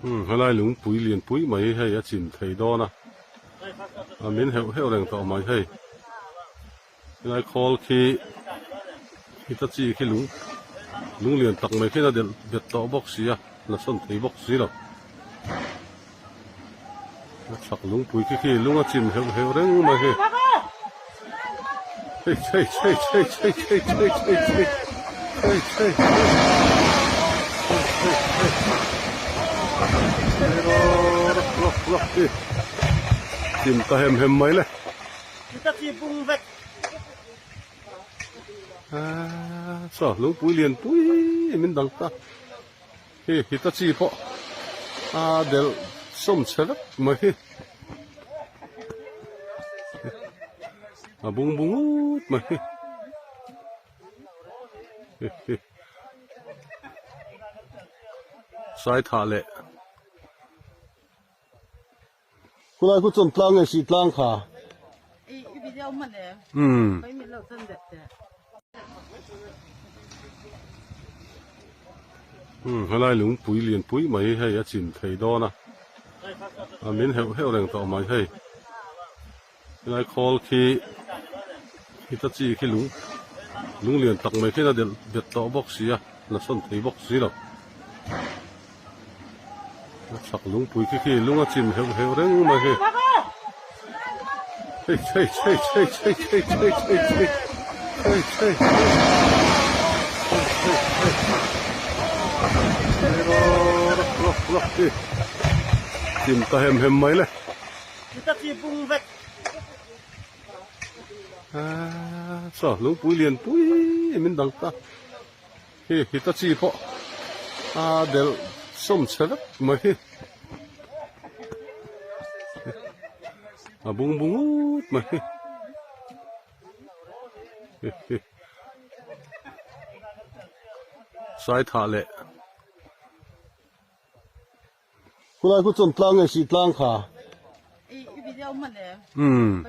Umm helai lungpui lianpui mai hei a chim thei dawn a, a min heuh heuh reng tawh mai hei. Helai khawl khi hita chi khi lung lung lian tak mai khian a delh bet tawh bawk si a, la sawn thei bawk si lo. A chhak lungpui khi khi lung a chim heuh heuh reng mai hei. Hei hei hei hei hei hei hei hei hei hei hei hei hei hei rawk rawk hi chim ta hem hem mai le. Saw lungpui lian pui min dang ta. Hei Hitachi pawh a delh sawm chhe vek mai hi. A bung bung ut mai hi. Sai thah leh. Khulai khu chuan tlang nge sih tlang kha? Umm. Umm helai lungpui lianpui mai hei a chim thei dawn a, a min heuh heuh reng tawh mai hei. Helai khawl khi Hitachi khi lung lung lian tak mai khian a delh bet tawh bawk si a, la sawn thei bawk si lo. A chhak lungpui khi khi lung a chim heuh heuh reng mai hei. Hei hei hei hei hei hei hei hei hei hei hei hei hei hei rawk rawk rawk hi chim ta hem hem mai le. Saw lungpui lian pui min dang ta. Hei Hitachi pawh a delh sawm chhe vek mai hi. A bung bung ut mai hi. Sai thah leh. Khulai khu chuan tlang nge sih tlang kha? Umm.